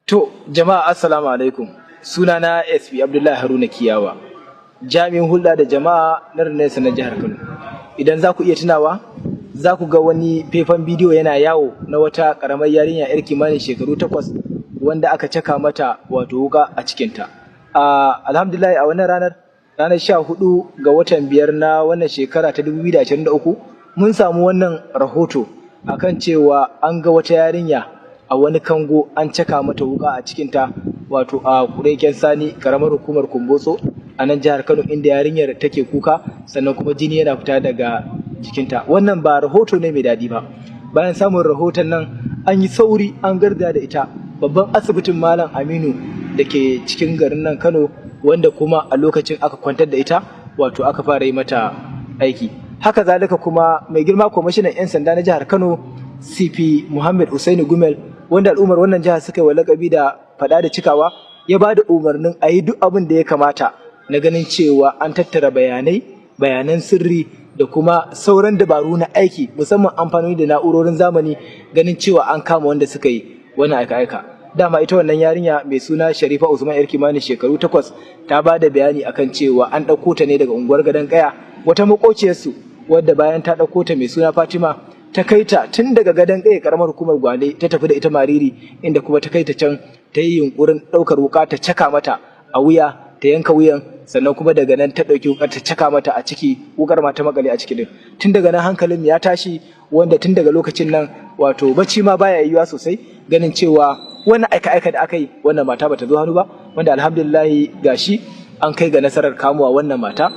To, jama'a, assalamu alaikum. Sunana SP Abdullahi Haruna Kiyawa, jami'in hulɗa da jama'a na rundunar na jihar Kano. Idan za ku iya tunawa, za ku ga wani faifan bidiyo yana yawo na wata ƙaramar yarinya 'yar kimanin shekaru 8 wanda aka caka mata wato wuƙa a cikinta. Alhamdulillah, a wannan ranar, ranar 14 ga watan 5 na wannan shekara ta 2023, mun samu wannan rahoto akan cewa an ga wata yarinya a wani kango an caka mata wuƙa a cikinta, wato a Kureken Sani, karamar hukumar Kumbotso a nan jihar Kano, inda yarinyar take kuka sannan kuma jini yana fita daga jikinta. Wannan ba rahoto ne mai daɗi ba. Bayan samun rahoton nan, an yi sauri an garzaya da ita babban asibitin Malam Aminu da ke cikin garin nan Kano, wanda kuma a lokacin aka kwantar da ita, wato aka fara yi mata aiki. Haka zalika kuma mai girma kwamishinan 'yan sanda na jihar Kano, CP Muhammad Usaini Gumel, wanda al'ummar wannan jihar suka yi wa lakabi da faɗa da cikawa, ya ba da umarnin a yi duk abin da ya kamata na ganin cewa an tattara bayanai, bayanan sirri da kuma sauran dabaru na aiki, musamman amfani da na'urorin zamani, ganin cewa an kama wanda suka yi wannan aika-aika. Dama ita wannan yarinya mai suna Sharifa Usman, yar kimanin shekaru 8, ta ba da bayani akan cewa an ɗauko ta ne daga unguwar Gadon Kaya. Wata makociyarsu, wadda bayan ta ɗauko ta mai suna Fatima, ta kai ta tun daga Gadon Kaya, karamar hukumar Gwale, ta tafi da ita Mariri, inda kuma ta kai ta can ta yi yunkurin ɗaukar wuka ta caka mata a wuya, ta yanka wuyan, sannan kuma daga nan ta ɗauki wukar ta caka mata a ciki, wukar ma ta makale a ciki din. Tun daga nan hankalin ya tashi, wanda tun daga lokacin nan wato bacci ma baya yiwuwa sosai, ganin cewa wannan aika-aika da aka yi, wannan mata bata zo hannu ba, wanda alhamdulillah gashi an kai ga nasarar kamuwa wannan mata.